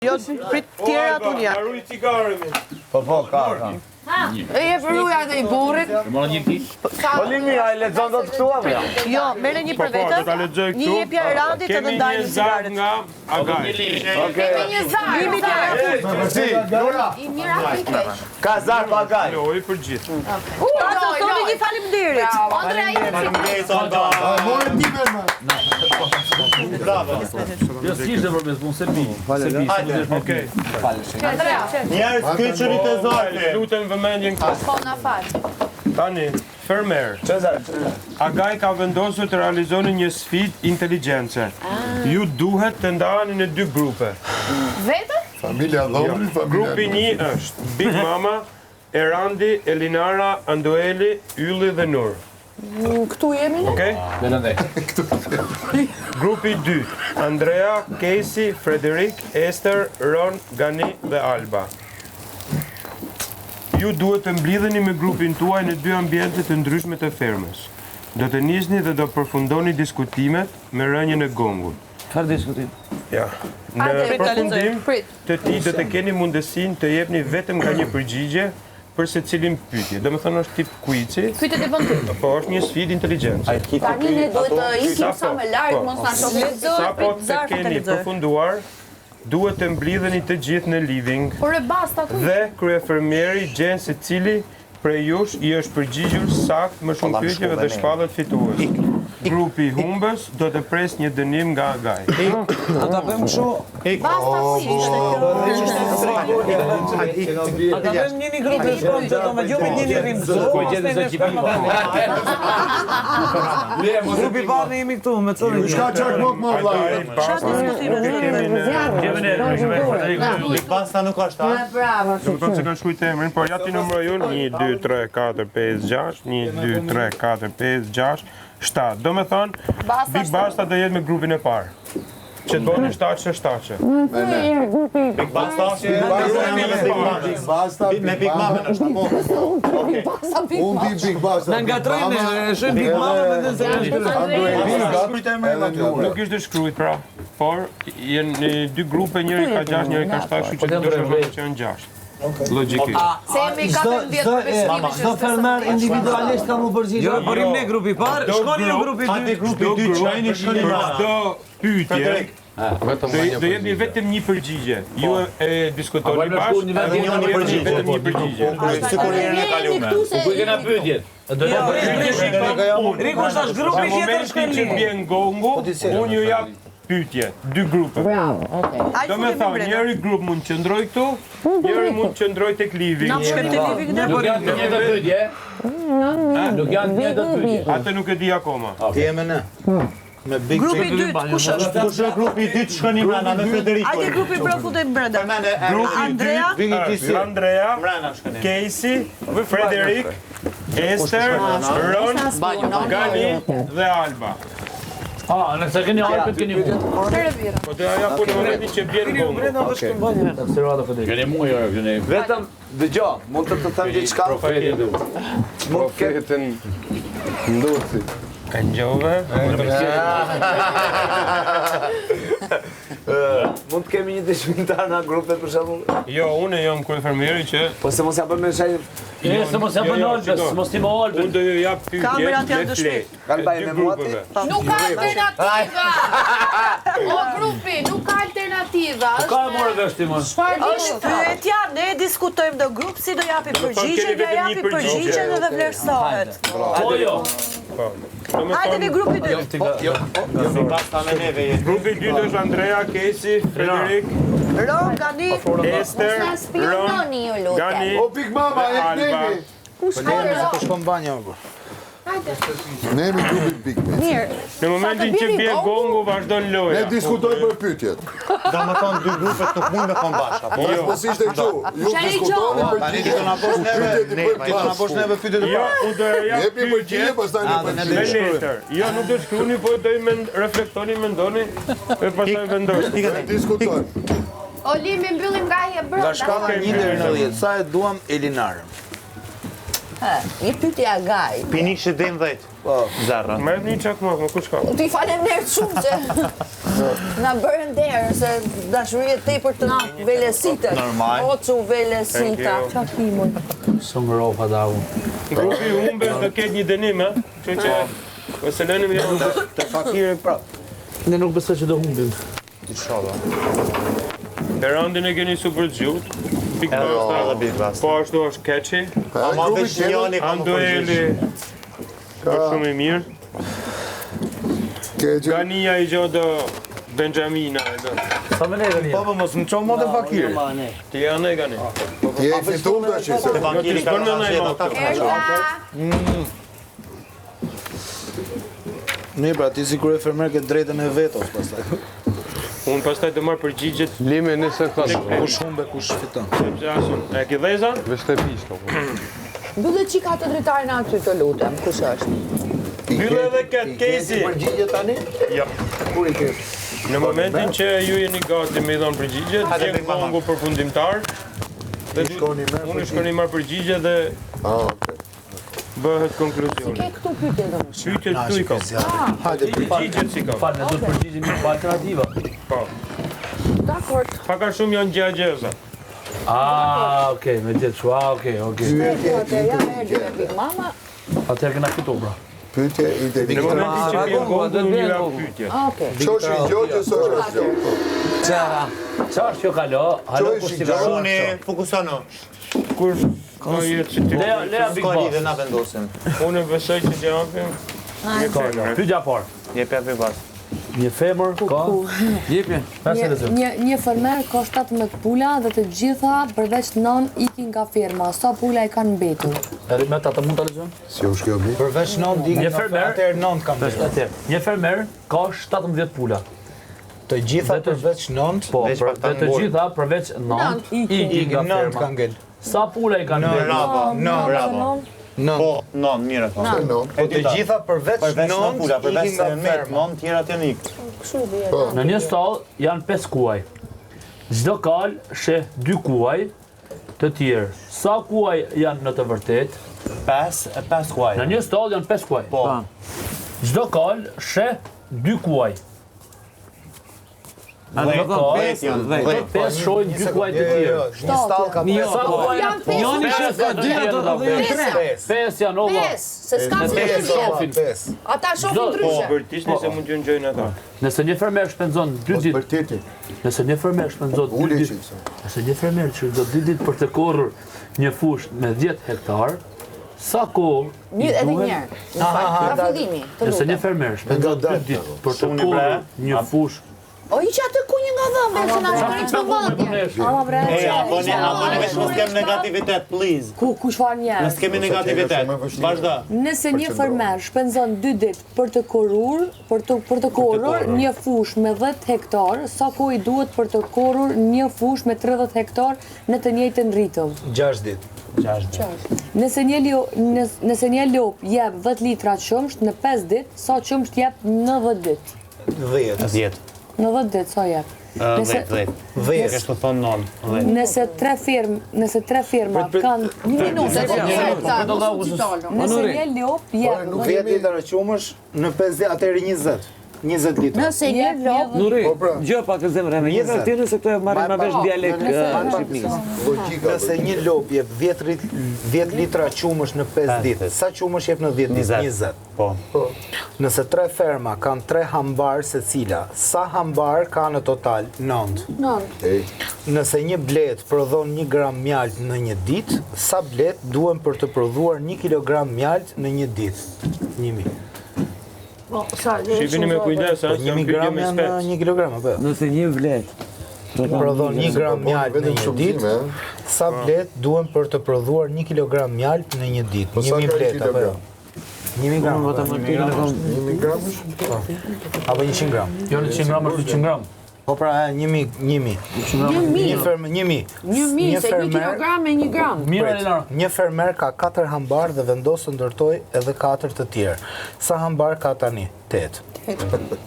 Jo, prit tjera aty janë. Ruj cigare mi. Po, po, ka, ka. E jep ruja edhe i burrit. Mora një këti? Po Limi, a e lexon dot këtu apo jo? Jo, merre një Po, për po, vete. do ta lexoj këtu. Një jepja e Randit edhe Kemi ndajnë një zarf cigaret. nga Agaj. Okej. Kemi një zarf. Limit ja jap. Si, Nura, I mirë apo i keq? ka zarf Agaj. Lojë për gjithë. Pa të thoni një faleminderit. Andrea i Faleminderit Olga. More ti me më. Bravo. Jo, si ishte për besë, unë se pi. Se pi, se pi. Okej. Andrea. Njerëz kyçeni te zarfi. Lutem vëmendjen këtu. Po na fal. Tani, fermer. Cezar, Agaj ka vendosur të realizoni një sfidë inteligjence. Ju duhet të ndaheni në dy grupe. Vetëm? Familja Dhomri, familja. Grupi një është Big Mama, Erandi, Elinara, Andueli, Ylli dhe Nur. Këtu jemi ne? Okej? Dhe në Grupi 2, Andrea, Casey, Frederik, Ester, Ron, Gani dhe Alba. Ju duhet të mblidheni me grupin tuaj në dy ambiente të ndryshme të fermës. Do të nisni dhe do përfundoni diskutimet me rënien e gongut. Çfarë diskutim? Ja. Në Hajde, përfundim Prit. të tij do të keni mundësinë të jepni vetëm nga një përgjigje për secilin pyetje. Do të thënë është tip quizi, Pyetjet e bën ti. po është një sfidë inteligjence. Tani ne duhet të ikim sa më larg, Po. mos na shohin. Sa po prit, të zarfin të keni lexoj. përfunduar, duhet të mblidheni të gjithë në living Por e basta ku? dhe kryefermieri gjen se cili prej jush i është përgjigjur sakt më shumë pyetjeve dhe shpallet fitues. Grupi humbës do të pres një dënim nga Agaj. Do ta bëjmë kështu, Basta ku ishte kjo? a ta bëjmë një një grup të shkojmë të do me jo me një një rrim këtu. Po gjetë se ekipi. Grupi i parë ne jemi këtu me cërin. Shka çak mok më vllai. Agaj basta nuk e kemi në... Gjeve ne, Big Basta nuk është, a? Bravo. Do të thotë se kanë shkruajt emrin, por ja ti numëroj unë 1 2 3 4 5 6 1 2 3 4 5 6 7. Do me thonë, Basta Big Basta do jetë me grupin e parë. Që të bëni 7 7 Me ne. Big Basta është me Big Mama. Big Basta, Me Big Mama është apo? Unë di Big Basta. Na ngatrojnë ne, e shohim Big Mama mendon se kanë shkruar. Andueli, edhe Nura. Nuk ishte shkruajt pra, por janë në dy grupe, njëri ka 6, njëri ka 7, kështu që do të shohim që janë 6. Logjikisht. Se jemi 14 për beshkimin që Çdo fermer individualisht ka mu përgjigj. Jo, po rrim ne grupi i parë, Çdo shkoni në grup- grupi i Hajde dytë. grupi i dytë, shkojeni shkoni Për mbrapa. çdo pyetje Frederik. do do jepni vetëm një përgjigje. Ju e e diskutoni Po, bashkë, një vend edhe një ju jepni përgjigje. vetëm një përgjigje. Sikur herën e kaluar. Ku i kena pyetjet? Do Jo, të prit, prit. Riku është tash grupi Në tjetër momentin shkojnë që ne. bjen gongu, unë ju jap pyetje, dy grupe. Bravo, okay. Ai Do me futemi thonë, brenda. njëri grup mund të qëndroj këtu, njëri mund të qëndroj tek living. Na shkojmë te living ne. Nuk janë të njëjtat pyetje. Nuk janë të njëjtat pyetje. Atë nuk e di akoma. Ti je me ne. Me Big Grupi i dytë kush është? Kush është grupi i dytë shkoni mbrapa me Frederikun. Hajde grupi i parë futemi brenda. Përmende emrin. Grupi i Andrea? dytë është Andrea, Mbrapa shkoni. Casey, Frederik, Ester, Ron, Gani dhe Alba. Ah, nëse keni Alpet keni mua. Po do ja jap unë në momentin që bjen gongu. Brenda do shkojmë banjë. Keni mua jo, keni. Vetëm dëgjoj, mund të të them diçka? Profetin du. Mund të ketë Profetin Ndoci. E ngjove? Mund të kemi një dëshmitar nga grupet për shembull? Jo, unë jam kryefermieri që Po se mos ja bën me shenjë. Jo, se mos ja Jo, bën jo, Alpes, shiko. mos ti më Alpes. unë do ju jap pyetje Kamerat janë me dëshmi. flet. Kanë bajë Dy me mua ti? grupeve. Nuk ka alternativa. O grupi, nuk ka alternativa. Ka e more vesh ti më. Çfarë di Është pyetja, ne diskutojmë në grup si do japi thonë, përgjigjen, keni ja vetëm një japi përgjigje. përgjigjen edhe vlerësohet. Po jo. Po. Do me Hajde thonë, në grupi i dytë. Jo, Big Basta me neve je. Grupi i dytë është Andrea, Casey, Frederik, Ron, Gani, Ester, Mos na Ron, spiononi, ju lutem. Gani O Big Mama, dhe e Alba. nemi. Ku shkon? Po shkon banjo apo? Ne jemi grupi Big Mama. mirë. Në momentin që bie gongu vazhdon Ne loja. diskutojmë për pyetjet. Do më thonë dy grupet nuk mund me kon bashkë. apo? Po po si ishte kështu, ju Shani diskutoni gjo. për Tani ti do na bosh neve, Pyetjet i ne, bëjmë ti do na bashkë. bosh neve pyetjet e Jo, para. unë do ja jap Jepni përgjigje, pyetjet pastaj ne A, dhe ne me do përgjigje. letër. Jo, nuk do shkruani, po do i mend, reflektoni, mendoni e pastaj vendosni. Ne diskutojmë. O Limi mbyllim nga e brenda. Nga shkalla 1 deri në 10, sa e duam Elinarën? He, një pyetje agaj. Pinikshi dhe në 10. Po. Zerra. Më jep një çakmak, më kush ka? Ti faleminderit shumë që na bërën derë se dashuria tepër të velesitet. Normal. Ocu velesita. Thank you. Së ngrofa da unë. Grupi humbës do ketë një dënim, ë? Kështu që mos e lënim jo. Të fakiri prap. Ne nuk besoj që do humbim. Inshallah. Berandin e keni super zgjut. Big Basta. Edhe Big Basta. Po ashtu është Keçi. Ama grupi veç tjetër- njani ka më Andueli përgjigj. është shumë i mirë. Keqi. Gania i gjo do Benjamina e do. Sa me ne Gania? Po, po, mos më çomë te fakiri. Ti janë e Gani. Ti je i fitum tash, se. Te Jo, ti fakiri ka s'bën me rënë ndaj zgjedh më ata. Erza! Mirë, pra ti si kryefermer ke drejtën e vetos pastaj. Unë pastaj do marr përgjigjet Lime një sekond. Kush humbe, kush fiton. sepse asun. E ke dheza? Veç të pish, po. Mbyllë çika atë dritaren aty të lutem, kush është? Mbyllë edhe këtë Kesi. Përgjigje tani? Jo. Kur i ke? Në momentin që ju jeni gati me i dhënë përgjigjet, Hajde, vjen Big Mama. gongu përfundimtar. Dhe shkoni merr unë shkoni marr përgjigje dhe Ah, okay. bëhet konkluzioni. Ke këtu pyetje domethënë. Pyetjet këtu i kam. Hajde, Përgjigjet si kam. Fal, ne do të përgjigjemi pa alternativa. Po. Dakor. Pak a shumë janë gjë gjëza. Ah, okej, me gjithë shu, ah, okej, okej. pyetje Atëherë ja erdi me inteligente. Big Mama. Atëherë kena fitu, pra. Pyetje Në inteligente. momentin që vjen Gongu, gongu, do të unë ju vjen jap gongu. pyetjet. Okej. Shoshi Gjogjës është asgjë. Qara. Qa është kjo kalo? Halo, Qoj kush shi si ka gjë. Shuni, fokusonu. Kush do jetë si ty? Lea, Lea Big S'ka lidhje Boss. na vendosim. Unë besoj që të japim një femër. Pyetja e parë. Jepja Big Boss. Një femër ka Jepi. Pesë Një, lexojmë. një, një fermer ka 17 pula dhe të gjitha përveç 9 ikin nga ferma. Sa pula i kanë mbetur? Edhe me ta të mund ta lexojmë? Si u shkjo mi? Përveç 9 dikin, Një fermer- atëherë 9 kam mbetur. Atëherë, një fermer ka 17 pula. Të gjitha Dhe të- përveç 9, Po, Veç për, pak ta dhe të ngorë. gjitha përveç 9 ikin nga 9 ferma. kanë ngel. Sa pula i kanë mbetur? Bravo, Nëntë. bravo. 9. Po, non, mirë e thonë. Non. Po të gjitha përveç Përveç 9 9 pula, përveç ikin nga se met, ferma. non tjerat janë ik. Në një stall janë 5 kuaj. Çdo kal sheh 2 kuaj të tjerë. Sa kuaj janë në të vërtetë? 5, 5 kuaj. Në një stall janë 5 kuaj. Po. Çdo kal sheh 2 kuaj. A do të thonë Dhjetë janë, 5, dhjetë. 5 shohin 2 kuaj të Jo, jo, tjerë. jo, një stall ka Një Sa kuaj Janë janë? pesë. Njoni shef ka dy, ato do janë tre. 5. 5 janë olla. 5, se s'ka si Pesë të shohin. shohin. 5. Ata shohin Çdo- Po, ndryshe. bërtisni se mund t'ju ngjojnë ata. Nëse një fermer shpenzon 2 ditë, Bërtiti. nëse një fermer shpenzon 2 Ule ditë, qik se. nëse një fermer shpenzon 2 ditë për të korrur një fushë me 10 hektar, sa kohë i Një edhe një duhen herë. Më fal, nga fillimi, të Nëse një lutem. fermer shpenzon 2 ditë për të Shuni korrur bre. një fushë, O hiq atë kunjë nga dhëmbi, se na shkon në vëndje. Ama bre, E, a bëni, a bëni veç mos kem negativitet, please. ku ku çfarë njerëz? Mos kemi negativitet. Shumë e vështirë. Vazhdo. Nëse një fermer shpenzon 2 ditë për të korrur, për të për të korrur një fushë me 10 hektar, sa kohë i duhet për të korrur një fushë me 30 hektar në të njëjtën ritëm? 6 ditë. 6 ditë. Nëse një lio, nëse një lop jep 10 litra qumsht në 5 ditë, sa qumsht jep në 10 ditë? 10. 10. Në 10 ditë sa jep? Nëse 10, 10. 10. Kështu thonë 9, 10. nëse tre firmë, nëse tre firma kanë Një minutë, edhe një herë, ta, mos u citolo. nëse Nuri. një lop jep Nuk 10 jemi litra qumësh në 5 ditë, atëherë 20. 20 litra. Nëse një jep lop një Nuri, Po, pra. gjë pak zemra me një 20. tjetër se këto e marrin ma vesh dialekt Nëse- Shqipërisë. logjika. Nëse një lop jep 10 rit- 10 litra qumësh në 5 ditë, sa qumësh jep në 10 ditë? 20. Po. Nëse tre ferma kanë 3 hambar secila, sa hambar ka në total? 9. Nëntë. Ej, Nëse një blet prodhon 1 gram mjalt në një ditë, sa blet duhen për të prodhuar 1 kilogram mjalt në një ditë? 1000. Po, sa Shihni me kujdes, Po ha, se 1000 janë pyetje gram me janë spec. 1 kilogram apo jo? Nëse një vlet Prodhon 1 gram po, mjalt në vetëm një shumë ditë, zime, eh? sa blet duhen për të prodhuar 1 kilogram mjalt në një ditë? Po sa 1000 ka një blet apo jo? kilogram? 1000 gram. Unë apo jo? matematikën e kam 1000 gram është? Apo 100 gram. jo 100 gram është 200 gram. Po pra, e, 1000, 1000. Një fermer, 1000. 1000, se 1 kilogram me 1 gram. Mirë Prit, Elena. Një fermer ka 4 hambar dhe vendos të ndërtoj edhe 4 të tjerë. Sa hambar ka tani? 8.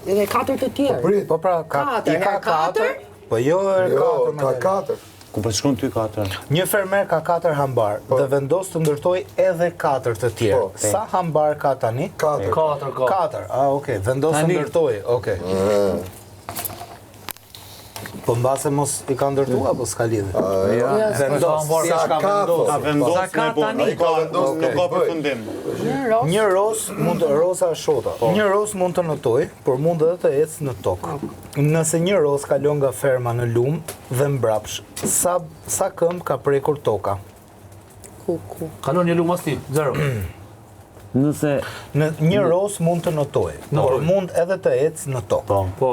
Edhe 4 të tjerë. Prit. Po pra, ka, Katër, i ka herë katër? 4, po jo herë Jo, 4. ka 4. Ku po shkon ty 4? Një fermer ka 4 hambar dhe vendos të ndërtoj edhe 4 të tjerë. Po. Sa hambar ka tani? 4. 4 ka. 4. Ah, okay, vendos të Tani. ndërtoj. Okay. Po mbase mos i ka ndërtuar apo s'ka lidhje? Jo, Vendos, Sa si ka ka, vendosur. Ka vendos Sa ka me bo, tani? nuk ka, Okej. nuk ka përfundim. Një ros mund të rosa është shota. Një ros mund të notoj, por mund edhe të ecë në tokë. Nëse një ros kalon nga ferma në lum dhe mbrapsh, sa sa këmbë ka prekur toka? Ku, ku. Kalon një lumë as ti, zero. Nëse Në një ros mund të notoj, por mund edhe të ecë në tokë. Po.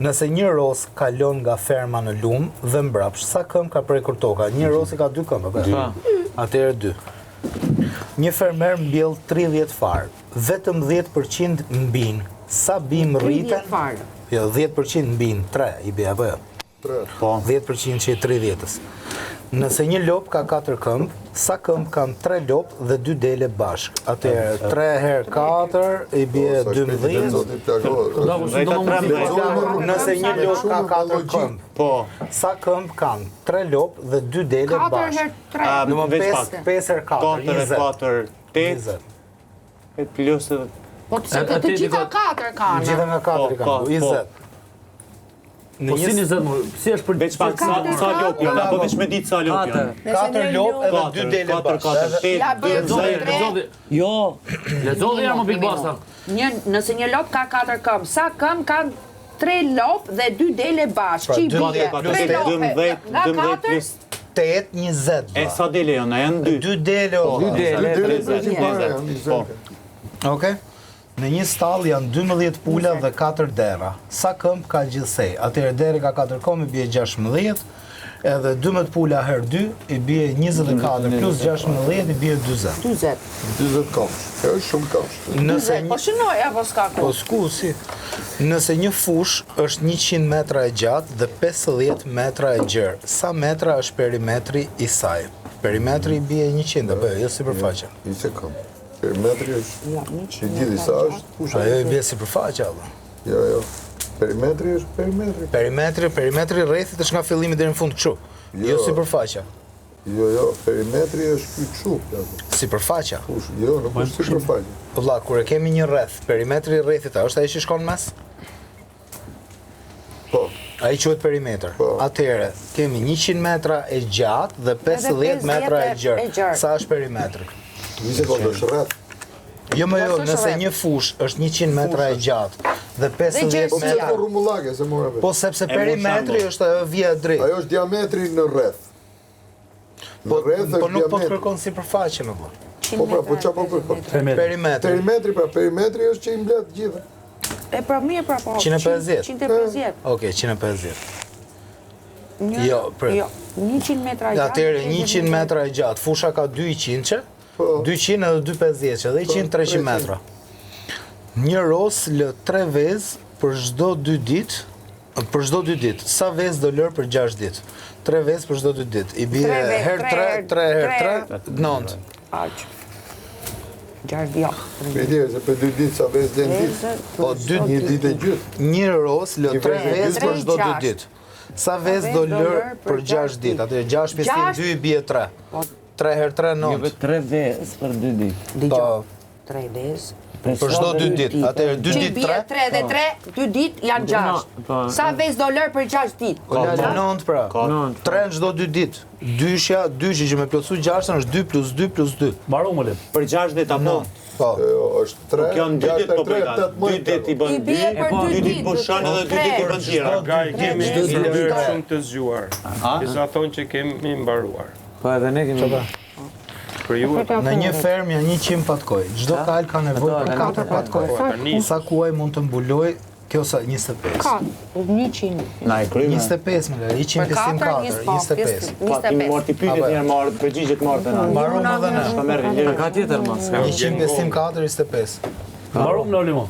Nëse një ros kalon nga ferma në lum dhe mbrapsh, sa këmbë ka prekur toka? Një ros i ka dy këmbë, apo? jo? Atëherë dy. Një fermer mbjell 30 farë, vetëm 10% mbin. Sa bim rriten? 30 farë. Jo, 10% mbin, 3 i bie apo jo? Po. 10% që i 30-ës. Nëse një lopë ka 4 këmbë, sa këmbë kanë 3 lopë dhe 2 dele bashkë? Atëherë 3 herë 4 i bie Po, Sa shpejt i 12. zoti plagohet. Da, po si do më 13. Nëse një lopë ka 4 këmbë, Po. sa këmbë kanë 3 lopë dhe 2 dele 4 bashkë? herë 3. A, Në më veç 5 pak. 5 herë 4, 4 e 20. 4, 8, 20. plus edhe Po se të E, të ti gjitha diko- 4 kanë. Gjitha nga 4 Po, i kanë, po, 20. Në Po si një 20 më, si është për Veç pak sa sa lop janë, apo veç me ditë sa lop janë. 4 lopë edhe 2 dele 4 bashkë. 4 Edhe- 8 Ja, bëjmë 12 tre. Lexo jo, Lexo dhe herë më Big Bossa. Një, nëse një lopë ka 4 këmbë, sa këmbë kanë 3 lopë dhe 2 dele bashkë? Pra, Që i 12 bie? plus Tre 8, lopë, 12, Nga 12 4 plus 8, 20. E sa dele janë? A janë 2. 2 dele o. Dy dele, Dy dele 30, që parë janë, 20. Po. 20. Okej. Në një stall janë 12 pula dhe 4 derra. Sa këmbë ka gjithsej? Atëherë derri ka 4 këmbë, i bie 16, edhe 12 pula herë 2 i bie 24 plus 16 i bie 40. 40. 40 kafsh. Kjo është shumë kafsh. Nëse 40. Po shënoj apo s'ka ku? Po s'ku si. Nëse një fush është 100 metra e gjatë dhe 50 metra e gjerë, sa metra është perimetri i saj? Perimetri i bie 100, apo jo, jo sipërfaqe. Një sekond. Perimetri është Jo, 100 i gjithi sa është fusha. Ajo i bie sipërfaqe apo? Jo, jo. Perimetri është perimetri. Perimetri, perimetri i rrethit është nga fillimi deri në fund kështu. Jo Jo. sipërfaqja. Jo, jo, perimetri është ky kështu, plako. Sipërfaqja. Fush, jo, nuk është sipërfaqe. Vlla, kur e kemi një rreth, perimetri i rrethit, a është ai që shkon mes? Po. Ai quhet perimetër. Po. Atëherë, kemi 100 metra e gjatë dhe 50 50 metra e e gjerë. gjerë. Sa është perimetri? Një sekond është rreth. Jo më jo, Po, s'është nëse rreth. një fushë është 100 metra e gjatë dhe 50 gjerësia. Po pse metra, po rrumullake se mora vesh. po sepse E mund perimetri shembull. është ajo vija e drejtë. Ajo është diametri në rreth. Në Po, rreth po është nuk po të diametri. kërkon sipërfaqe më po. Po pra, po çfarë po kërkon? Perimetri. Perimetri, pra perimetri është që i mbledh të gjitha. E pra mirë pra po. 150. 150. Okej, 150. Një, Jo, prit. Jo, 100 metra gjatë. Atëherë 50 100 metra e gjatë, fusha ka 200 që, Po. 200 edhe 250 që, edhe 100 300 metra. Një ros lë 3 vezë për çdo 2 ditë, për çdo 2 ditë. Sa vezë do lër për 6 ditë? 3 vezë për çdo 2 ditë. I bie Tre ve- herë tre 3, herë- 3 herë tre 3, 9. Aq. Gjashtë, jo. Për se për dy ditë sa vezë lën ditë. Vezë Po për dy çdo Një ditë e gjysmë. Një ros lë Një 3 vezë e vezë për gjysmë. çdo 2 Tre ditë. Sa vezë do lër për 6 ditë? Atëherë 6 pjesë Gjashtë- 2 i bie 3. 3 herë 3 jo 9. 3 vezë për 2 ditë. Dëgjoj. Po, 3 vezë. për çdo 2 ditë. Atëherë 2 Që i ditë bie 3. 3 dhe 3, 2 ditë janë 6. Po. Sa vezë do lër për 6 ditë? Po lale 9 pra. Nëntë. 3 në çdo 2 ditë. Dyshja, dyshi që me plotsu 6 është 2 plus 2 plus 2. Mbaru më le. Për 6 ditë apo? Po. Jo, është 3, Kjo në 2 ditë po bëj 8, 2 ditë i bën I bie 2, për 2 dy ditë ditë, pushon edhe 2 ditë i bën tjera. Gaj, kemi Çdo një ditë. mënyrë shumë të zgjuar. Disa thonë që kemi mbaruar. Po edhe ne kemi. Për ju Në një fermë janë 100 patkoj. Çdo kal ka nevojë për 4 patkoj. tani. Sa kuaj mund të mbuloj kjo sa 25. Ka 100. Na e kryme. 25 më lë, 100 Për pjesëtim 4, 4, 25. Po ti marr ti pyetjet Apo jo. një marr përgjigjet marr të na. Mbarum edhe ne. Po merr lirë. Ka tjetër mos. 100 pjesëtim 4, 25. Mbaru më në Olimo.